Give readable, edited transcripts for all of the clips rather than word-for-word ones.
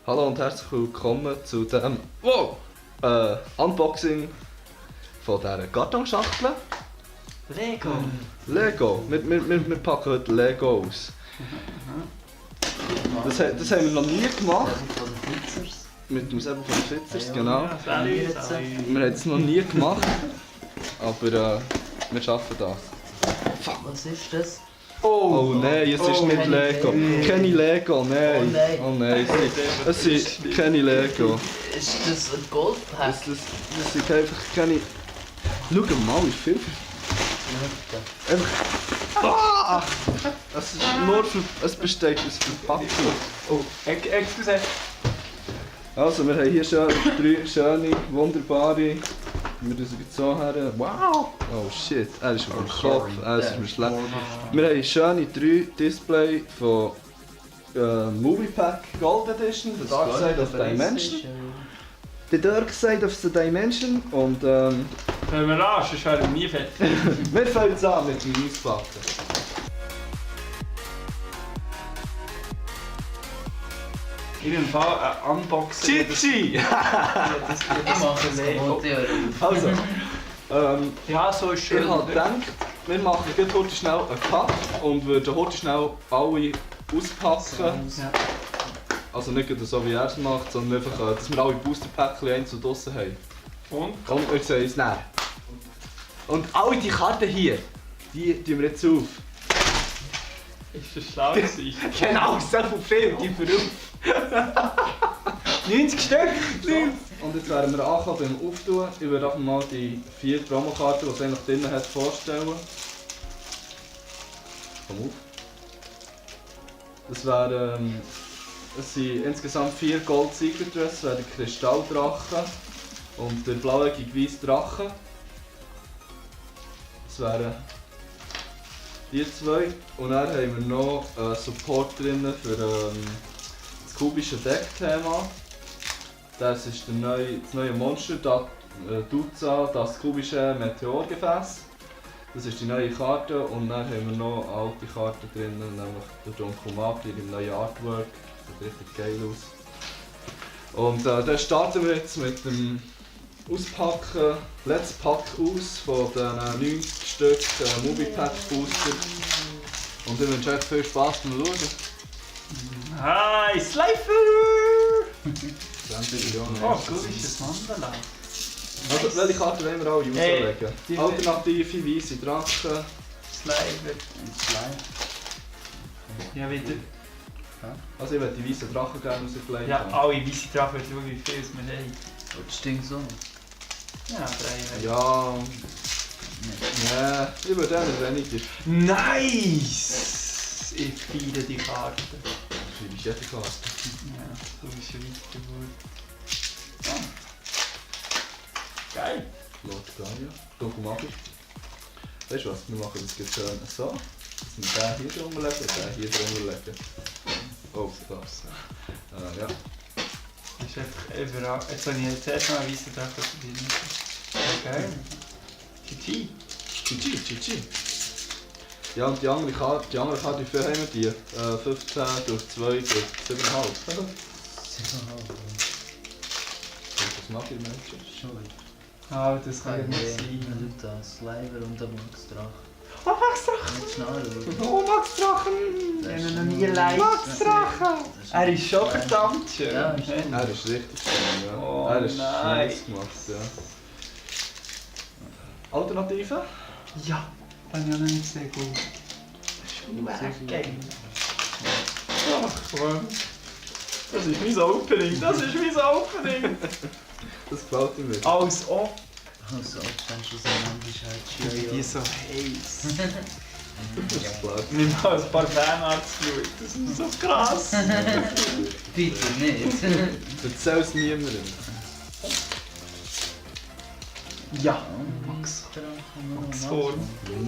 Hallo und herzlich willkommen zu dem Unboxing von dieser Kartonschachtel. Lego. Wir packen heute Lego aus. Das haben wir noch nie gemacht. Mit dem Säbel von den Fitzers, genau. Wir haben es noch nie gemacht. Aber wir schaffen das. Fuck. Was ist das? Oh nein, es ist nicht Lego. Keine Lego, nein. Oh nein, es ist keine Lego. Ist das ein Goldpack? Das sind einfach keine... Schau mal, wie viel... Einfach... Ah! Es ist nur für... Es besteht aus Verpackung. Oh, excuse. Also, wir haben hier schon 3 schöne, wunderbare... Wir tun es so her. Wow! Oh shit, er ist auf dem Kopf, er ist mir schlecht. Wir haben schöne 3 Display von Moviepack Gold Edition, The Dark Side of the Dimension. The Dark Side of the Dimension und Fangen wir an, sonst werden wir nie fertig. wir fangen jetzt an mit dem Auspacken. In dem Fall ein Unboxing. Chichi! Ich mache es kaputt, ja. Also, Ja, so ist schön. ich habe gedacht, wir machen heute schnell einen Cut und würden heute schnell alle auspacken. Ja. Also nicht gerade so wie er es macht, sondern einfach, dass wir alle Boosterpäckchen einzeln draussen haben. Und? Und wir sehen es näher. Und alle die Karten hier, die tun wir jetzt auf. Ist das schlau gewesen? Genau, so viel, die für uns. 90 Stück! Und jetzt werden wir ankommen beim Auftun. Ich würde einfach mal die 4 Promokarten, die es eigentlich drin hat, vorstellen. Komm auf. Das wären... Es sind insgesamt 4 Gold Secret Dress, das wären Kristalldrachen und der blauäugige weiße Drache. Das wären die 2. Und dann haben wir noch Support drin für das kubische Deckthema. Das ist das neue Monster, Duza, das kubische Meteorgefäß. Das ist die neue Karte und dann haben wir noch alte Karten drin, nämlich der Junko Magli im neuen Artwork. Sieht richtig geil aus. Und dann starten wir jetzt mit dem Auspacken. Let's Pack aus von den 90 Stück Moviepack Booster. Und ich wünsche euch viel Spaß beim Schauen. Hi, Slifer! 20 Millionen. Oh, gut ist das Mandala. Also, welche Karte wollen wir alle auslegen? die- Alternative, weiße Drachen. Slifer. Ja, wieder. Also ich würde die weißen Drachen gerne auslegen. Ja, alle weiße Drachen, schau wie viel es wir haben. Das stinkt so. Ja, 3. Ja. Nee, ich würde eher weniger. Nice! Ich feiere die Karte. Wie ist jede Karte? Ja, so ist schon weit geworden. Ah. Geil! Lord Gaia. Dunkel magisch. Weißt du was? Wir machen das jetzt schön so. Dass wir den hier drunter legen, den hier drunter legen. Oh, das. Ja. Das ist einfach überall. Jetzt habe ich jetzt erst mal eine weiße Drache verdienen. Ja, geil. GG. Chichi. Ja, und die andere Karte, wie viel haben wir die? 15 durch 2 durch 7,5. Was mache ich Menschen? Schon. Ah, das kann ja nicht sein. Man tut das Sliver und der Max Drache. Oh, Max Drachen! Nicht schnell, Oh, Max Drachen! Ich habe ihn noch nie live. Max Drachen! Er ist schon verdammt schön. Ja, ist schön. Er ist richtig schön, ja. Oh, Er ist nein. nice gemacht, ja. Alternative? Ja, kann ich auch noch nicht sehr gut. Das ist geil. Ach, komm. Das ist mein Opening, das ist mein Opening! Das gefällt mir. Als ob Also, abständst du so die so heiß. Das ist klar. Wir haben ein paar Fanarts geschaut, das ist so krass. Bitte nicht. Erzähl es niemandem. Ja, Max. Max Horn.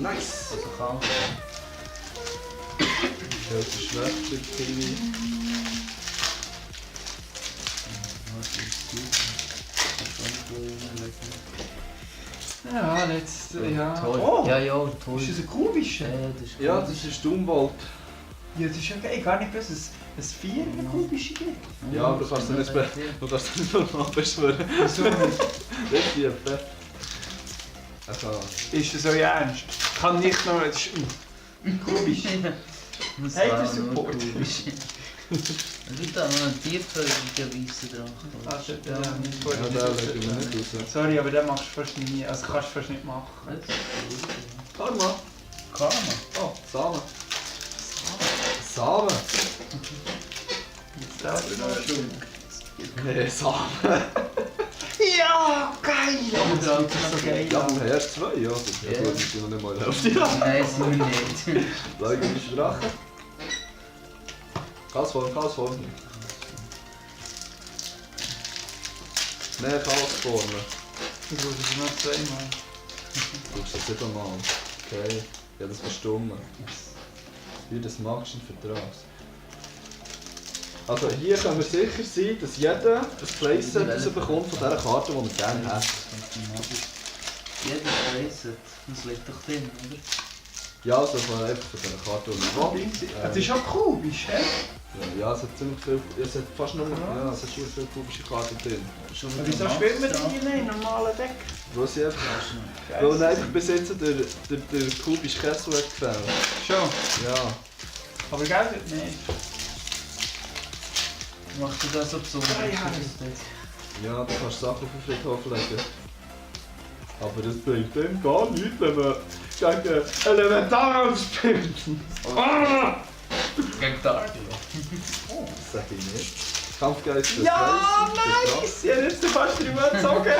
Nice! Also kalt. Das ist Schwester, Kiwi. Was ist gut? Ja, jetzt, ja. Toll. Oh, Ja, ja, toll. ist das ein kubischer? Ja, das ist Ja, gut. das ist Umwelt. Ja, das ist ja geil. Gar nicht gewusst, dass es 4 kubische gibt. Ja, aber du kannst es nicht du kannst es nicht normal beschwören. Wieso nicht? Das ist also, Ist das so ernst? Kann nicht noch... Das ist kubisch. Das Hey, war der nur Support. kubisch. Es gibt auch noch einen tiefförmigen weißen Drachen. Ah, shit, ja, nicht ja, vorher. da legen wir nicht raus. Sorry, aber den machst du fast nie. Also kannst du fast nicht machen. Das ist gut. Karma. Karma. Oh, Samen. Samen. Jetzt darf ich noch schön. Nee, Samen. Ja, geil! Oh, das fühlt sich so geil Ja, an. du hast 2, ja. Das Ja. ist gut, noch nicht mal Hälfte. Ja. Nein, sind wir nicht. Schauen wir die Drache. Chaos vorne. Nein, Chaos vorne. Du brauchst es noch 2 Mal. Du brauchst das nicht einmal. Okay. Ja, das verstummen. Wie das magst und vertraust. Also hier können wir sicher sein, dass jeder ein Playset rausbekommt von dieser Karte, die er gerne hat. Jeder Playset. Das liegt doch drin, oder? Ja, also einfach von dieser Karte, die er will. Das ist auch kubisch, hä? Ja, es hat ziemlich viel, es hat fast nur, ja, es hat schon viele kubische Karten drin. Aber wieso spielt man die nicht in normalen Deck? Wo sie einfach, weil einfach bis jetzt der kubische Kessel hat gefällt. Schon. Ja. Aber Geld wird nicht. Machst du das, ob so Ja, du kannst Sachen auf den Friedhof legen. Aber das bringt dem gar nichts, wenn man gegen Elementar spielt. Ah! Gegen Dark. Das sag ich nicht. Kampfgeist des Ja, Geistes, nice! Ich hätte jetzt fast drüber gezogen.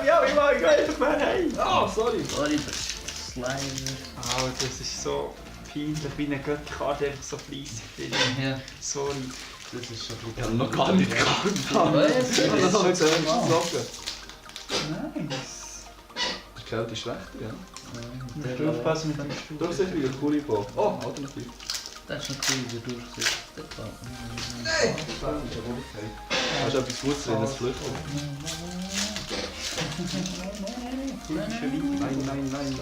Ja, ich mag einfach mehr heim. Ah, sorry. Sorry, der Slimer. Oh, das ist so peinlich, wie eine Götterkarte einfach so fleissig drin. Ja, Sorry. das ist schon Ich habe noch gar nicht gehabt. Ich habe noch nicht selber gezogen. Nice. Der Kälte ist schlechter, ja. Du musst aufpassen mit dem Stuhl. Durchsichtiger Kulibo. Oh, alternativ. Das ist noch cool, der Durchsicht. Der gefällt mir. Hast du etwas Gutes drin, ein Flüchten?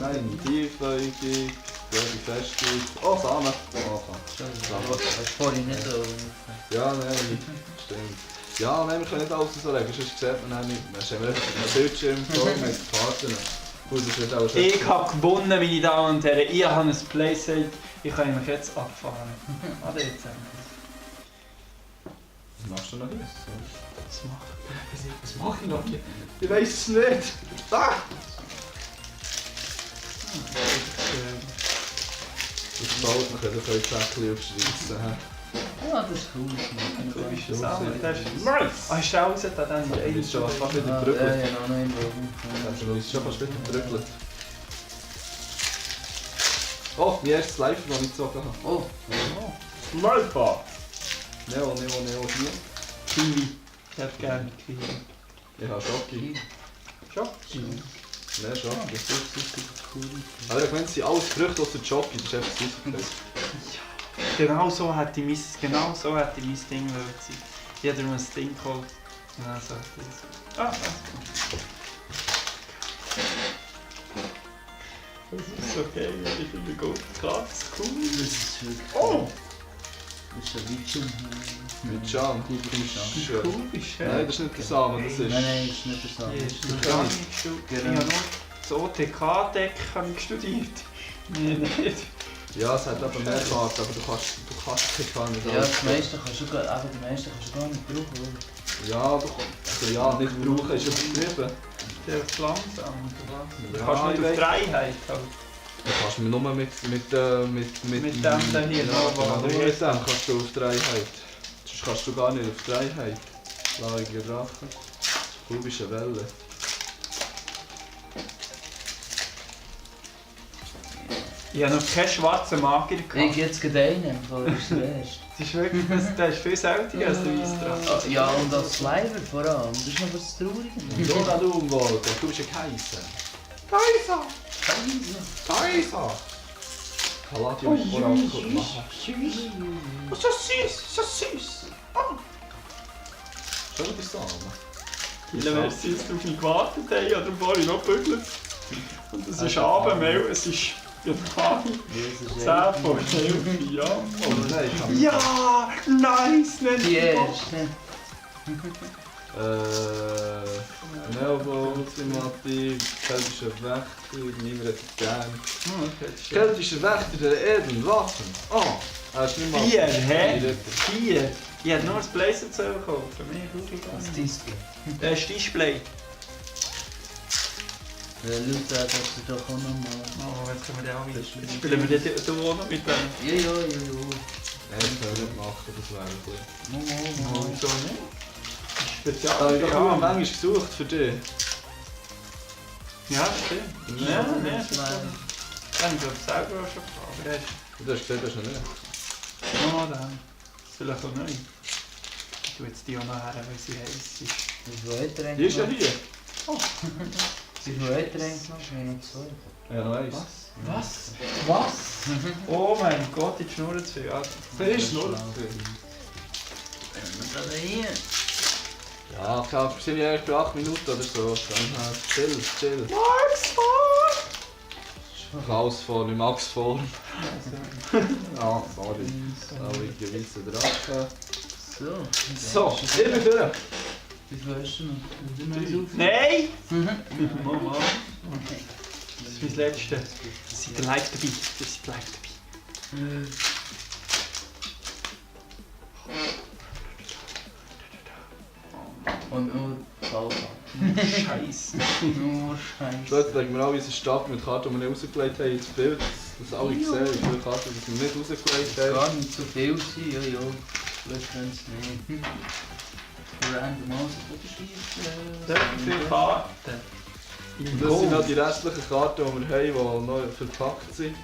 Nein. Tiefläufig, gute Festung. Oh, Samen. Oh, fuck. Hast du vorhin nicht so... Ja, nein, stimmt. Ja, nein, wir können nicht alles so legen, sonst sieht man auch nicht mehr. Dann haben wir einen Bildschirm voll mit Karten. Gut, das wird auch schon. Ich habe gewonnen, meine Damen und Herren. Ich habe ein Playset. Ich kann mich jetzt abfahren. Warte jetzt. Was machst du noch hier? Was macht Was mache ich noch hier? Ich weiß es nicht. Ah! Das baut noch, dann könnt ihr Säckchen aufschreissen. Ja, das ist cool. du? Das andere, das ist nice! Ah, ist der raus, da dann Du bist schon fast wieder Ja, gedrückelt. ja, noch nicht. Du bist schon fast wieder gedrückelt. Oh, mein erstes Live, das ich gezogen habe. Oh, Malpa! Neo, hier. Kiwi. Ich hätte gerne Kiwi. Ich habe Schocki. Schocki. Nein, Schocki. das ist cool. Aber ich meine, es sind alles Früchte aus der Schocki, das ist einfach Süßigkeit. Genau so hätte ich mein Ding wollen sein. Ich hätte mir ein Ding geholt. Genau so hätte ich es. Ah, das ist so geil, ich finde die gute Karte cool. Das ist wirklich... Oh! Das ist ein Witschum. Mit Jam. Wie cool ist das? Nein, das ist nicht der Samen, das ist... Nein, das ist nicht der Ja, Samen. ist das gar nicht gestudiert. Ich habe nur das OTK-Deck studiert. Nein, nicht. Ja, es hat aber mehr Karten, aber du kannst keine Karte nicht Ja, alles. das meiste kannst du gar nicht brauchen, oder? Ja, also ja, nicht brauchen ist übertrieben. Der ist langsam, oder was? Ja, Du kannst ich nicht auf weiß. Freiheit halt. Du kannst mir nur mit Mit dem da hier, ja, Nova, genau, oder nur wie mit heisst dem das? kannst du auf Freiheit. Sonst kannst du gar nicht auf Freiheit. Lagerige Drachen. Kubische Welle. Ich habe noch keinen schwarzen Magier Ich gehabt. jetzt gerade einen, weil das ist der erste. Das ist wirklich, der ist viel seltener als der Weissdrache. Ja, und als Slimer vor allem. Das ist noch was Trauriges. Dora Lumwald, du bist ein Kaiser. Kaiser! Kaiser! Palladium Orakel machen. Oh, so süß, so süß! Schon die Samen. Viele werden sie jetzt auf mich gewartet haben, oder vorhin noch gebügelt. Und es ist Abendmehl, es ist Jesus, 10 von 11, ja. Oh nein, ich kann Ja, nice, nicht Die erste. Melbourne, Ultimati, keltischer Wächter, niemand hat es gern. Okay, das ist Keltischer Wächter der Eden, Waffen. Oh, hast du nicht mal... 4, hä? Vier. 4? Ich hätte nur das Blazer zu gekauft. Für mich Das ist ist Display. das ist Display. Der Luther hat das doch auch nochmal. Oh, jetzt können wir den auch wieder spielen. Spielen wir den auch noch mit dem? Ja. Nein, das können wir nicht machen, das wäre ein bisschen... Mo. Wieso nicht? Da habe ich doch nur manchmal gesucht für dich. Ja, stimmt. Ja, Ja, das ne, ist das mein- habe ich glaube selber auch schon gekauft. Du hast gesehen, das ist noch nicht. Oh, dann. Vielleicht auch neu. Ich tue jetzt die auch noch her, weil sie heiß ist. Wie viel hat er Die ist ja eigentlich hier. noch? Wie viel hat er eigentlich noch? Wir haben noch 2. Ja, noch eins. Was? Was? Oh mein Gott, die Schnur zu viel. Das ist nur. Wenn wir da hier. Ja, ich glaube, wir sind ja erst bei 8 Minuten oder so. Dann chill. Max, Klaus vorne, Max vorne. Ja, sorry. Aber ich gewisse Drache. So. So, ich bin durch. Wie viel hast du noch? Du noch eins auf? Nein! Mama. Das ist mein letztes. Seid ihr live dabei? Ihr seid live dabei. Und nur Pause. Scheiße. Nur So, Scheiße. jetzt legen wir alle unsere Stapel mit Karten, die wir nicht rausgelegt haben, ins Bild. Dass alle sehen, wie viele Karten wir nicht rausgelegt haben. Gar nicht so viel sein, ja. Vielleicht können sie nicht. Random ausschießen. Sehr viele Karten. Und das sind noch die restlichen Karten, die wir haben, die noch verpackt sind.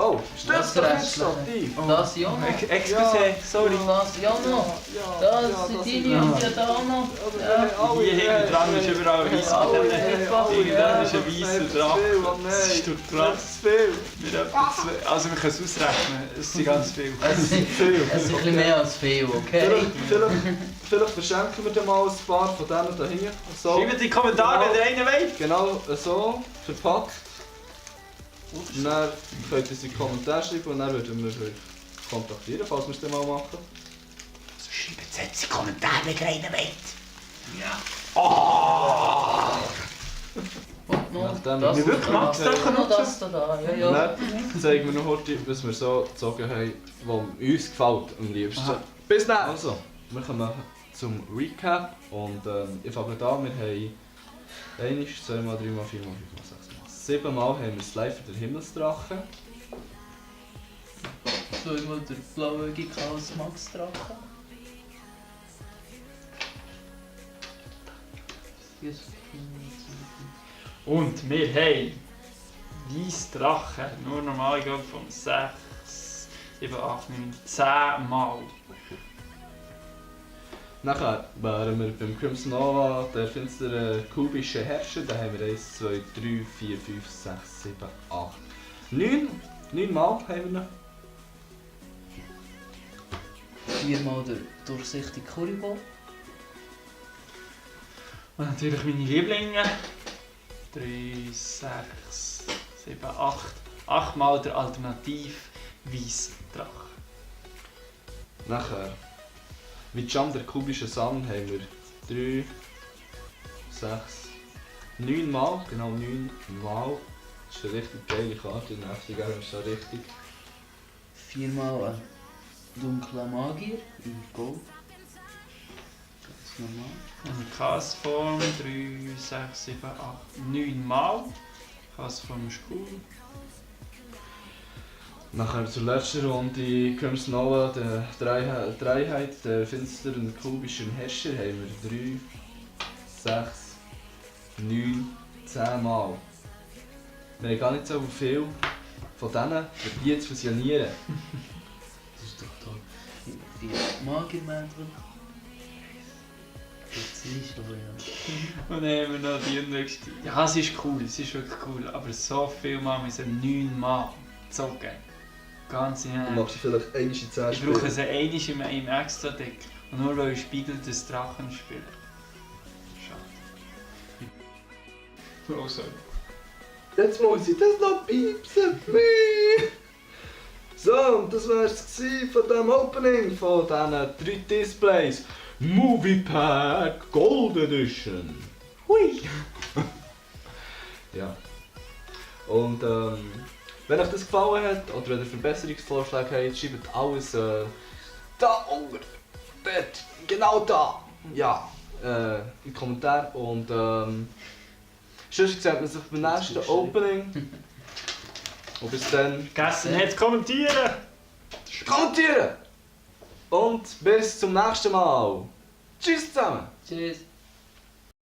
Oh, stimmt Was doch nicht restliche? stativ! Das ja noch. Excuse, sorry. Das ja noch. Das sind deine und die da noch. Ja. Hier hinten dran ist überall ein weißer alle, Drache. alle, Irgendwann ist ein weißer Drache. Das ist durch die Das Drache. ist viel! Wir haben zwei- Also wir können es ausrechnen, es sind ganz viele. Es sind Viel! ein bisschen mehr als viel, okay? Vielleicht verschenken wir dir mal ein paar von denen da hinten. So, Schreibt in die Kommentare, wenn ihr einen wollt. genau so, verpackt. Und dann könnt ihr sie in die Kommentare schreiben und dann würden wir euch kontaktieren, falls wir es dann mal machen. So schreibt es jetzt in die Kommentare, wenn ihr einen wollt. Und noch Nachdem das wir wirklich da, Max das Drache noch nutzen? das da. Und Ja. dann zeigen wir noch heute, was wir so gezogen haben, was uns gefällt am liebsten. Aha. Bis dann! Also, wir kommen zum Recap und ich fange an, wir haben 1, 2 mal, 3 mal, 4 mal, 5 mal, 6 mal. 7 Mal haben wir Slifer der Himmelsdrache. So immer der blauäugige Klaus Max Drache. Und wir haben Weiss Drache, nur normal, ich glaube von 6, 7, 8, 9, 10 Mal. Nachher wären wir beim Crimson Nova, der finstere kubische Herrscher. Da haben wir 1, 2, 3, 4, 5, 6, 7, 8, 9. 9 Mal haben wir noch. 4 Mal der durchsichtige Kuribo. Und natürlich meine Lieblinge. 3, 6, 7, 8. 8 Mal der Alternativ Weiss Drache. Nachher, wie Jam der kubische Sand haben wir 3, 6, 9 Mal. Genau 9 Mal. Das ist eine richtig geile Karte, die nervt gerne, ist so richtig. 4 Mal ein dunkler Magier in Gold. Ganz normal. Und Castform 3, 6, 7, 8, 9 Mal. Castform ist cool. Nachher zur letzten Runde Crimson Nova, der Dreiheit der finsteren kubischen Herrscher, haben wir 3, 6, 9, 10 Mal. Wir haben gar nicht so viel von denen, für die zu fusionieren. Das ist doch toll. Die Magiermäntel. Das ist so, ja. Und dann haben wir noch die nächste. Ja, es ist cool, es ist wirklich cool. Aber so viel Mal müssen 9 Mal zocken. Ganz Du ehrlich. machst vielleicht einmal in 10 Ich brauche sie einmal im extra Deck. Und nur weil ich Spiegel des Drachen spiele. Schade. Oh, sorry. Jetzt muss ich das noch piepsen. So, und das wär's gewesen von dem Opening von diesen 3 Displays. Movie Pack Gold Edition. Hui! Ja. Und wenn euch das gefallen hat oder wenn ihr Verbesserungsvorschläge habt, schreibt alles da unten. Dort. Genau da. Ja. In die Kommentare. Und sonst sehen wir uns beim nächsten Opening. Und bis dann. Vergessen nicht zu kommentieren! Kommentieren! Und bis zum nächsten Mal. Tschüss zusammen! Tschüss.